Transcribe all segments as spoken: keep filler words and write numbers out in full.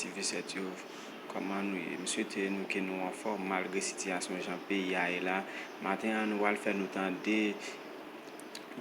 Ti Visèt yo, kòman nou ye? M swete nou ke nou anfòm malgre sitiyasyon jan peyi a ye la. Maten an, nou pral fè nou tande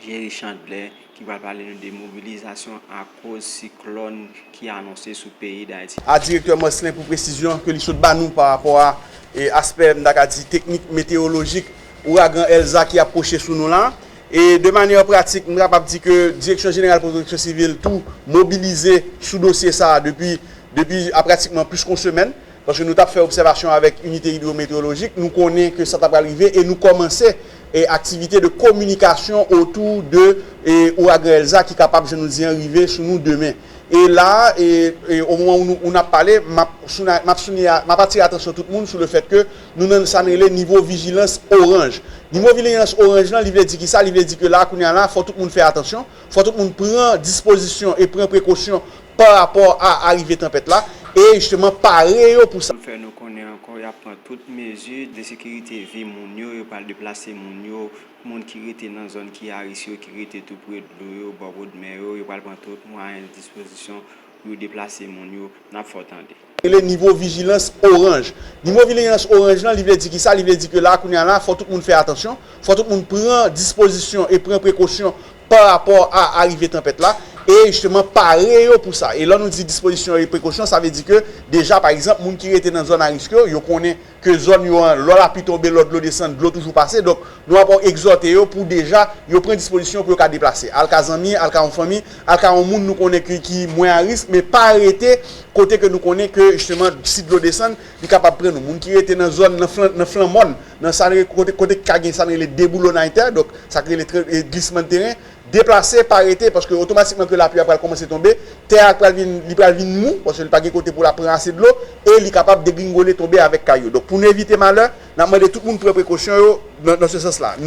Jerry Chandler ki pral pale nou de mobilizasyon akoz siklòn ki anonse sou peyi Dayiti. A direktè Marcelin pou presizyon ke li sot ba nou pa rapò a e, aspè, m ta ka di, teknik meteyolojik ouragan Elsa ki ap pwoche sou nou la. E de manyè pratik, m kapab di ke Direksyon Jeneral Pwoteksyon Sivil tou mobilize sou dosye sa a depi, depi a pratikman plis ke yon semèn, paske nou t ap fè obsèvasyon avèk inite idwometeyolojik, nou konnen ke sa ta pral rive e nou kòmanse e aktivite de kominikasyon otou de e, ouragan Elsa ki kapab, jan nou di an, rive sou nou demen. E la, e, e o moman ou nou, ou n ap pale, m ap, sou na- m ap souliye a- m ap atire atansyon tout moun sou le fèt ke nou nan sa n rele nivo vijilans oranj. Nivo vijilans oranj lan, li vle di ki sa? Li vle di ke la, kounye a la, fò tout moun fè atansyon, fò tout moun pran dispozisyon e pran prekosyon pa rapò a arive tanpèt la, e jisteman pare yo pou sa. Fè nou konnen ankò, y ap pran tout mezi de sekirite vi moun yo, yo pral deplase moun yo, moun ki rete nan zòn ki a risk yo, ki rete tou pre dlo yo, bò bòdmè yo, yo pral pran tout mwayen dispozisyon pou yo deplase moun yo, n ap fè w tande. Rele nivo vijilans oranj. Nivo vijilans oranj lan, li vle di ki sa? Li vle di ke la, kounye a la, fò tout moun fè atansyon, fò tout moun pran dispozisyon e pran prekosyon pa rapò a arive tanpèt la, e jisteman pare yo pou sa. E lè nou di dispozisyon e prekosyon, sa vle di ke deja, pa egzanp, moun ki rete nan zòn a risk yo, yo konnen ke zòn yo an, lò lapli tonbe, lò dlo desann, dlo toujou pase. Donk, nou ap egzòte yo pou deja yo pran dispozisyon pou yo ka deplase. Al ka zanmi, al ka yon fanmi, al ka yon moun nou konnen ki, ki mwen a risk, men pa rete kote ke nou konnen ke, jisteman, si dlo desann, li kapab pran nou. Moun ki rete nan zòn, nan flan, nan flan mòn, nan sa n rele, kote, kote ki ka gen sa n rele deboulonnay tè, donk sa k rele tre- e, glisman de teren, deplase, pa rete, paske otomatikman ke lapli a pral kòmanse tonbe, tè a pral vin, li pral vin mou, paske li pa gen kote pou l ap pran ase dlo, e li kapab degringole tonbe avèk kay yo. Donk, pou nou evite malè, n ap mande tout moun pran prekosyon yo nan, nan se sans la.